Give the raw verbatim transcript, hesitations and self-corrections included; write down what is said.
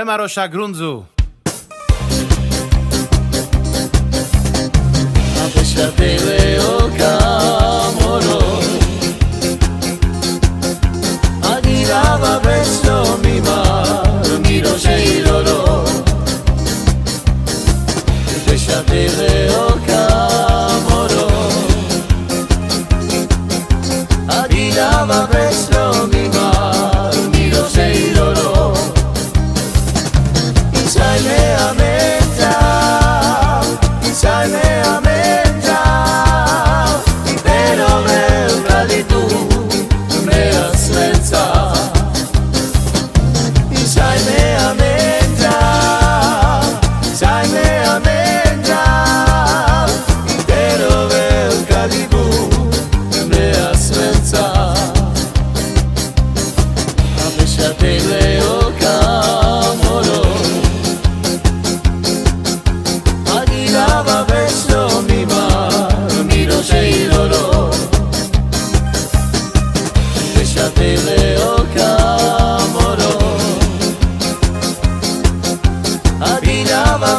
Ema Rosha Grunzu. A pesha tele o kamoro, a di lava pesho mi ma, mi ro se i ro ro. Pesha tele o kamoro, a di lava pesho mi ma, mi ro se i ro ro. Isai me amenta, isai me amenta, i te ro ve u kalitu, me asmensa. Isai me amenta, isai me amenta, i te ro ve u kalitu, me asmensa. A pesha tele o kamoro, a di lava pesho mi ma, mi ro se i ro ro. Pesha tele o kamoro, a di lava